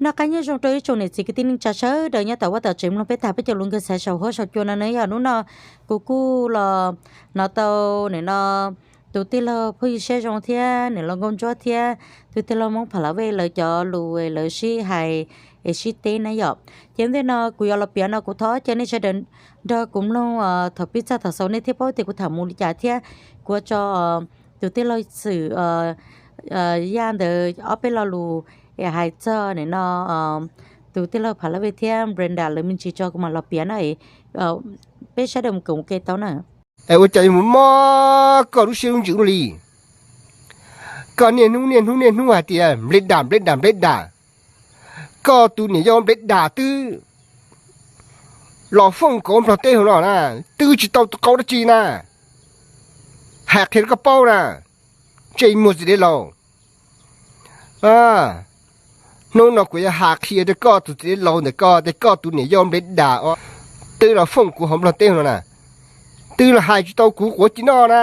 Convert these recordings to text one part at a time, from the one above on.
Noj qab nyob zoo rau ib tsoom niam txiv kwv tij neej tsa sawv daws nyob tom vaj tom tsev mloog peb tag peb cov lus nkawg xav saum huab saum cua no nawb. Yog hnub no kuv kuj los hnov tau nim no tus tij laug Phooj Ywg Siab Zoo thiab niam laus Nkauj Ntsuab thiab tus tij laug Hmoob Pham Lav Vej lawv cov lus lawv sib hais es sib teb na yom. Ces ntej no kuv yuav los piav no kuv thov caw nej sawv daws nrog kuv mloog thaum pib txog thaum xaus nej thiaj paub tias kuv tham mus li cas thiab kuv yuav tso tus tij laug Xwm Yaj ntawd ob peb lo lus es hais txog nim no tus tij laug Pham Lav Vej thiab Brenda lawv me ntsis tso kuv mam los piav na. Peb sawv daws mus koom ua ke tau na. Es ua cas yuav mus mob koj lub siab lub ntsws ua luaj li? Koj niaj hnub niaj hnub niaj hnub hais tias Nplej Dam, Nplej Dam, Nplej Dam. Koj tus niam yau Nplej Dam twb los foom kauv Nplog teb hauv no na, twb tsis tau tus qauv dab tsi na. Hais qhia rau koj paub na, ntsej muag txiv dev laus. Hnub no kuv yuav hais qhia rau koj tus txiv dev laus ntawm koj tias koj tus niam yau Nplej Dam os, twb los foom kuv hauv Nplog teb no na, twb los hais tsis tau kuv quav ci noj na.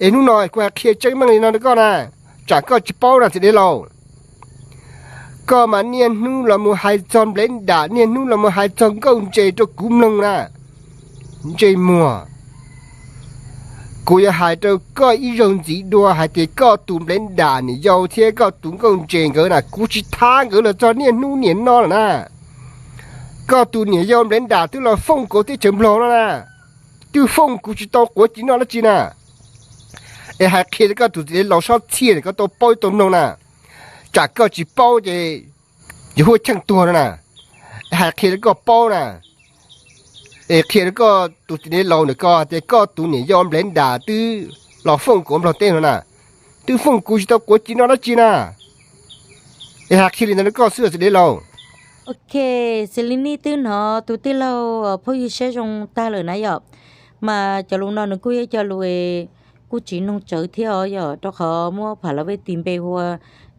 Es hnub no kuv hais qhia tseeb meej li no rau koj na, tsam koj tsis paub na txiv dev laus. Koj mas niaj hnub los mus hais txog Nplej Dam, niaj hnub los mus hais txog Nkauj Ntses rau kuv mloog na. Ntsej muag, kuv yuav hais rau koj ib zaug ntxiv dua hais tias koj tus Nplej Dam niam yau thiab koj tus Nkauj Ntses nkawd na kuv tsis thab nkawd los txog niaj hnub niam no lawm na. Koj tus niam yau Nplej Dam twb los foom kauv teb chaws Nplog no na, twb foom kuv tsis tau quav ci noj dab tsi na. Es hais qhia rau koj tus txiv dev laus sab txhiaj koj tau paub tau mloog na, tsam koj tsis paub ces yuav huaj cheej tuag no na. Hais qhia rau koj paub na, es qhia rau koj tus txiv dev laus ntawm koj tias koj tus niam yau Nplej Dam twb los foom kuv Nplog teb no na, twb foom kuv tsis tau quav ci noj dab tsi na. Es hais qhia li ntawd rau koj xwb txiv dev laus. Ok, xws li nej twb hnov tus tij laug Phooj Ywg Siab Zoo tag lawm na yom, mas cov lus no nws kuj yog cov lus kuj tsis noog tsawv thiab os yom, rau qhov muab Pham Lav Vej tis npe hu ua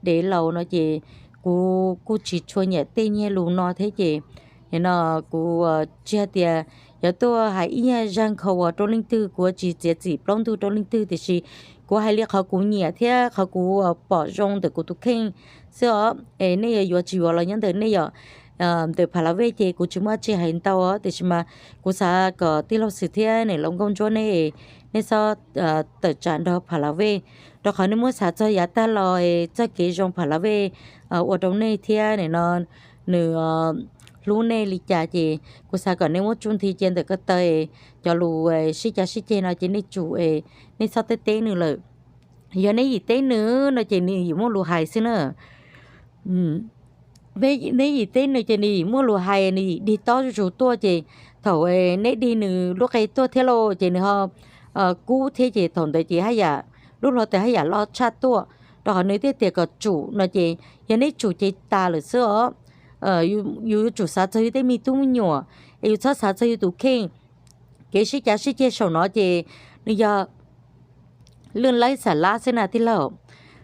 dev laus no ces kuv kuj tsis tshua nyiam tej nyiag lus no thiab ces no kuv tsis hais tias yuav tuaj hais ib nyuag zaj nkhaus rau leej twg, kuv tsis txiav txim plaub ntug rau leej twg tiam sis kuv hais li qhov kuv nyiam thiab qhov kuv pom zoo ntawm kuv tus kheej xwb os. Es nej yuav yuav tsis yuav los nyob ntawm nej yom. Ntawm Pham Lav Vej ces kuv tsis muaj dab tsi hais ntau os, tiam sis mas kuv xav kom tij laug Xwm thiab niam laus Nkauj Ntsuab nej, nej txhob tawm tsam nrog Pham Lav Vej, rau qhov nej muab xav txog yav tag los txoj kev zoo Pham Lav Vej ua rau nej thiab nim no nws hlub nej li cas ces kuv xav kom nej muab tsuj nthi cia ntawm ko taw. Cov lus sib cav sib ceg no ces nej tsum, nej txhob teb teb nws lawm. Yog neb yim teb nws no ces nws yim muaj lus hais xwb na. Neb yim teb nws ces nws yim muaj lus hais, nws yim dig tob zuj zus tuaj ces thaum neb dig nws lub qe tuaj thiab lauj ces nws ho kub thiab ces thaum ntawd ces haj yam lub hluav taws haj yam loj tshaj tuaj. Rau qhov nws thiaj tias kom tsum no ces yog neb tsum ces tas lawm xwb os. Yus yuav tsum xav txog yus tej me tub me nyuam, es yus txhob xav txog yus tus kheej. Kev sib cav sib ceg saum no ces nws yog lwj laib xam lab xwb na tij laug.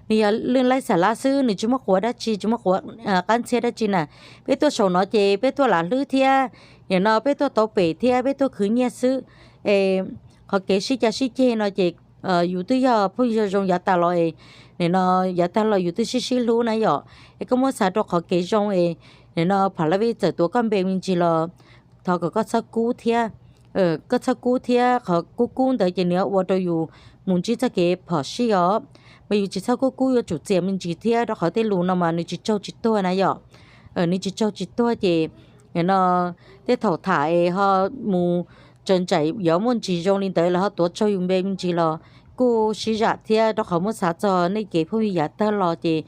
Nws yog lwj laib xam lab xwb, nws tsis muaj quav dab tsi, tsis muaj quav qab ntxhiab dab tsi na. Peb tuaj saum no ces peb tuaj lam hlwb thiab, nim no peb tuaj tau pem thiab peb tuaj khwv nyiaj xwb. Es qhov kev sib cav sib ceg no ces yus twb yog phooj ywg zoo yav tas los, nim no yav tag los yus twb sib sib hlub na yom. Es koj muab xav rau qhov kev zoo es nim no Pham Lav Vej txawm tuav koj npe me ntsis los thov kom koj txhob kub thiab. Koj txhob kub thiab, qhov kub kub ntawd ces nws yuav ua rau yus mus ntsib txoj kev phom sij os. Mas yus tsis txhob kub kub, yuav tsum txias me ntsis thiab rau qhov tej lus no mas nws tsis tsaug tsis tuag na yom. Nws tsis tsaug tsis tuag ces nim no tej thaum tham es ho mus tsaws ntsais yuav muaj ntsis zoo li ntawd lawv ho tuav tsaug yus npe me ntsis los kuj sib zam thiab, rau qhov muab xav txog nej kev phooj ywg yav tag los ces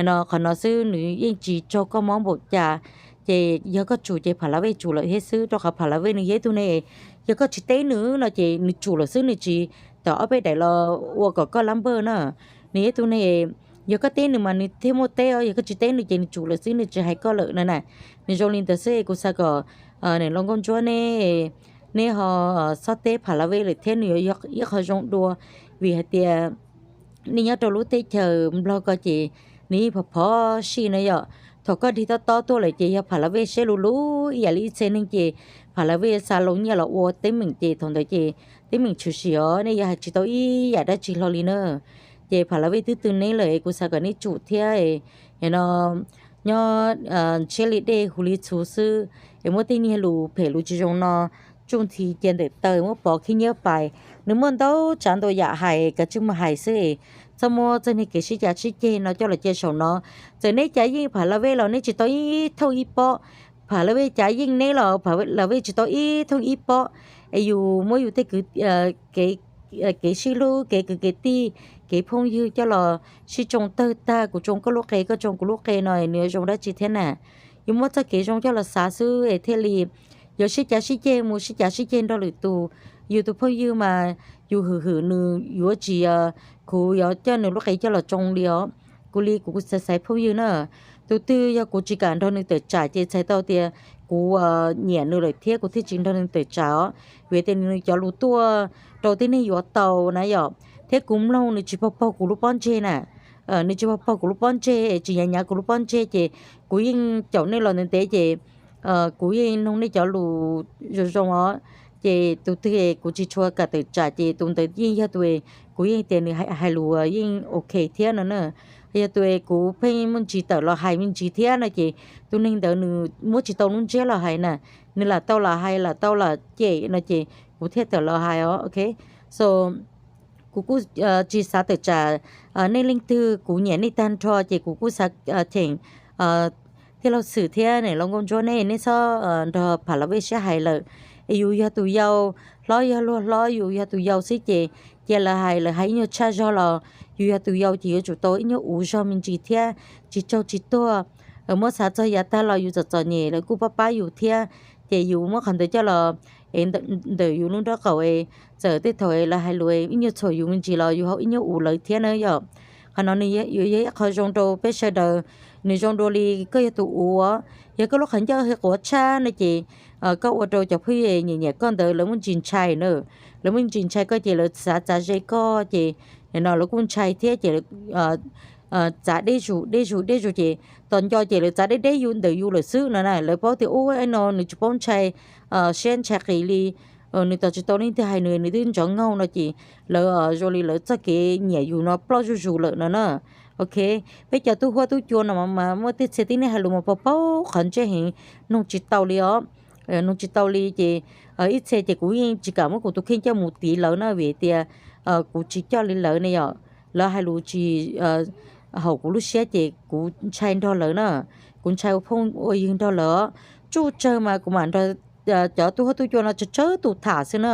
no qhov no xwb nws yeej tsis tsaug koj mob npaum cas. Ces yog koj tsum ces Pham Lav Vej tsum lawm thiab xwb, rau qhov Pham Lav Vej nws yog ib tug neeg, yog koj tsis teb nws no ces nws tsum lawm xwb, nws tsis tawm ob peb daim los ua kom koj lab npawj na. Nws yog ib tug neeg, yog koj teb nws mas nws thiaj muaj teb os, yog koj tsis teb nws ces nws tsum lawm xwb, nws tsis hais koj lawm no na. Nws zoo li ntawd xwb, kuv xav kom niam laus Nkauj Ntsuab neb, neb ho txhob teb Pham Lav Vej lawm thiab, nws yuav yog ib qho zoo dua. Vim hais tias nej nyob rau lub teb chaws Nplog ko ces nws yeej phom phom sij na yom. Thaum koj dig tob tob tuaj lawm ces yog Pham Lav Vej siab luv luv ib yam li ib txhia neeg ces Pham Lav Vej xa loo nyiaj los ua teeb meem ces thaum ntawd ces teeb meem tshwm sim os, nej yuav hais tsis tau ib yam dab tsi hlo li na. Ces Pham Lav Vej twb tw neb lawm, kuv xav kom neb tsum thiab no. nyob ntshiab li dej huv li txhuv xwb, es muab tej niag lus phem lus tsis zoo no tsuj nthi cia ntawm taw, muab pov khib nyiab pais. Nws muaj ntau tsav ntau yam hais, kav tsij mus hais xwb. Txhob muab txoj niag kev sib cav sib ceg no coj los cia saum no. Txawm neb cav yeej Phav Las Vej los neb tsis tau ib thooj ib pob. Phav Las Vej cav yeej neb los Phav Las Vej tsis tau ib thooj ib pob. Es yus muab yus tej kev sib hlub, kev kwv kev tij, kev phooj ywg coj los sib tsoo tawg tag, kuv tsoo koj lub qe, koj tsoo kuv lub qe no nws yuav zoo dab tsi thiab na? Yus muab txoj kev zoo coj los xav xwb es thiaj li yuav sib cav sib ceg mus sib cav sib ceg nrog lwm tus. Yus tus phooj ywg mas yus hwm hwm nws yuav tsis khuv yuav coj nws lub qe coj los tsoo li os. Kuv li kuv xaiv xaiv phooj ywg na. Tus twg yog kuv tsis kam nrog nws tawm tsam ces txhais tau tias kuv nyiam nws lawm thiab kuv thiaj tsis nrog nws tawm tsam os, vim tias nws cov lus tuaj rau tib neeg yuav tau na yom. Thiab kuv mloog nws tsis paug paug kuv lub pob ntseg na. Nws tsis paug paug kuv lub pob ntseg, tsis nyav nyav kuv lub pob ntseg ces kuv yeej caum nej los ntev ntev ces kuv yeej noog nej cov lus zoo zoo os. Ces tus twg kuv tsis tshua kam tawm tsam ces tus ntawd yeej yog tus kuv yeej tias nws hais lus yeej ok thiab no na. Yog tus kuv pheej muaj ntsis tawm los hais me ntsis thiab no ces tus neeg ntawd nws muab tsis tau lub ntsiab los hais na, nws lam tau lam hais lam tau lam cem no ces kuv thiaj tawm los hais os, ok. So kuv kuj tsis xav tawm tsam nej leej twg, kuv nyiam nej tag nrho ces kuv kuj xav cheem tij laug Xwm thiab niam laus Nkauj Ntsuab nej, nej txhob nrog Phav Las Vej sib hais lawm. Es yus yog tus yau, hlob yog luag hlob, yus yog tus yau xwb ces cia lawv hais, lawv hais ib nyuag tshaj zog los yus yog tus yau ces yuav tsum tau ib nyuag uv zog me ntsis thiab, tsis tsaug tsis tuag. Muab xav txog yav tag los yus txom txom nyem lawv kuj pab pab yus thiab, ces yus muab qhov ntawd coj los es ntawm yus lub nraub qaum es txawm tej thaum lawv hais lus ib nyuag txhuam yus me ntsis los yus ho ib nyuag uv lawv thiab na yom. Qhov no nws yog ib qho zoo rau peb sawv daws, nws zoo dua li koj yog tus uv, yog koj lub qhov ncauj quav tshaj no ces koj ua rau cov phooj ywg nyiam nyiam koj ntawd lawv muaj ntsis ntshai na. Lawv muaj ntsis ntshai koj ces lawv xav txav ze koj ces nim no lawv kuj ntshai thiab ces txav deb zus deb zus deb zus ces tos nco ces lawv txav deb deb yus ntawm yus lawm xwb no na. Lawv paub tias ub no nws tsis paub ntshai siab ntshai qis li, nws tos tsis tau leej twg hais nws, nws twb ntsov nkaug no ces lawv zoo li lawv txoj kev nyiam yus no ploj zuj zus lawm no na. Ok, peb cov tub huab tub cua no mas muaj tej txhia tib neeg hais lus mas paug paug qhov ntsej heev, noog tsis tau li os. Noog tsis tau li ces ib txhia ces kuv yeej tsis kam muab kuv tus kheej coj mus tiv lawv na vim tias kuv tsis coj li lawv ne yom. Lawv hais lus tsis haum kuv lub siab ces kuv ntshai nrog lawv na, kuv ntshai ua phooj ua ywg nrog lawv. Tsuj tsawg mas kuv mam nrog cov tub huab tub cua no tsawg tsawg tus tham xwb na.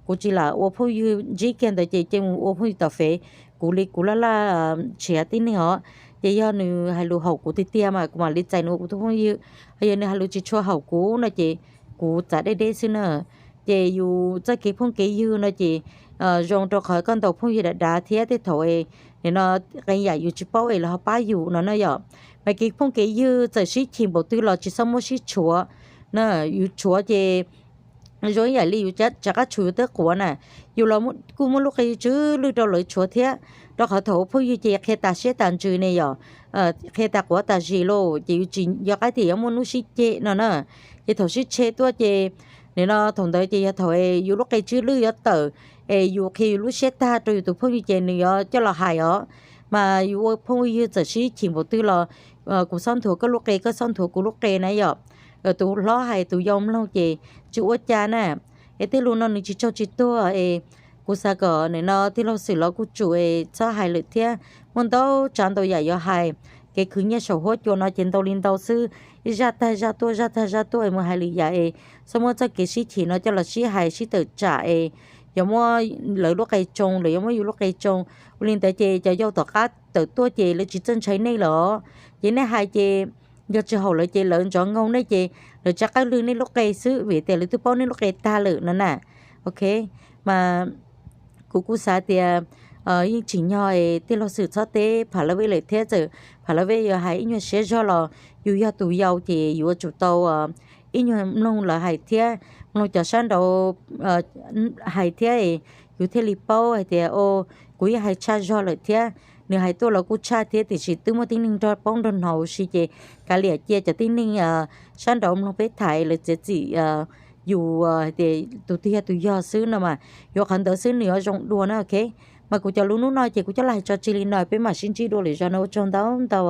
Kuv tsis lam ua phooj ywg ntsib kiag ntawd ces cia mus ua phooj ywg tom fev. Kuv li kuv laj laj nrhiav tib neeg os, ces yog nws hais lus haum kuv tiag tiag mas kuv mam li txais nws ua kuv tus phooj ywg. Ho yog nws hais lus tsis tshua haum kuv no ces kuv txav deb deb xwb na. Ces yus txoj kev phooj kev ywg no ces zoo rau qhov koj ntaus phooj ywg dav dav thiab tej thaum nim no qee yam yus tsis paub es lawv ho pab yus no na yom. Mas kev phooj kev ywg txawm sib chim npaum twg los tsis txhob muab sib tshuav na. Yus tshuav ces zoo ib yam li yus rov qab tshuav yus tej quav na. Yus los kuj muaj lub qe tsw lwj rau lawv tshuav thiab, rau qhov thaum ua phooj ywg ces qhia tas siab tas ntsws ne yom, qhia tas quav tas zis lauj, ces yus tsis nco qab tias yuav muaj hnub sib ceg no na. Ces thaum sib tshe tuaj ces nim no thaum ntawd ces yog thaum yus lub qe tsw lwj yuav tawm, es yus qhia yus lub siab tag rau yus tus phooj ywg ces nws yuav coj los hais os. Mas yus ua phooj ua ywg txawm sib chim npaum twg los kuv txhob nthuav koj lub qe, koj txhob nthuav kuv lub qe na yom. Tus hlob hais tus yau mloog ces tsis ua cas na. Es tej lus no nws tsis tsaug tsis tuag es kuv xav kom nim no tij laug Xwm los kuj tsum es txhob hais lawm thiab. Muaj ntau tsav ntau yam yuav hais, kev khwv nyiaj saum huab cua no ces ntau li ntau xwb, zaj tag zaj tuaj zaj tag zaj tuaj es mus hais lwm yam es txhob muab txoj kev sib chim no coj los sib hais sib tawm tsam es yuav muab lawv lub qe tsoo los yuav muab yus lub qe tsoo. Ua li ntawd ces cov yau tom qab tawm tuaj ces lawv tsis txawj ntshai nej lawm. Ces nej hais ces yog tsis haum lawv ces lawv ntsov nkaug nej ces lawv tsis qab lwg nej lub qe xwb vim tias lawv twb paub nej lub qe tag lawm no na. Ok, mas kuv kuj xav tias yeej tsim nyog tij laug Xwm txhob teb Phav Las Vej lawm thiab, txawm Phav Las Vej yuav hais ib nyuag siab zog los yus yog tus yau ces yuav tsum tau ib nyuag mloog lawv hais thiab, mloog cov sab nraud hais thiab, yus thiaj li paub hais tias o, kuv yeej hais tshaj zog lawm thiab. Nws hais tuaj los kuj tshaj thiab tiam sis twb muaj tib neeg nrog paub nrog hnov huv si ces kav liam cia cov tib neeg sab nraud mloog peb tham lawv txiav txim yus hais tias tus twg yog tus yog xwb no mas, yuav qhov ntawd xwb nws yuav zoo dua na. Ok, mas kuv cov lus hnub no ces kuv coj los hais tso tseg li no, peb mam sib ntsib dua lwm zaus no, ua tsaug ntau ntau.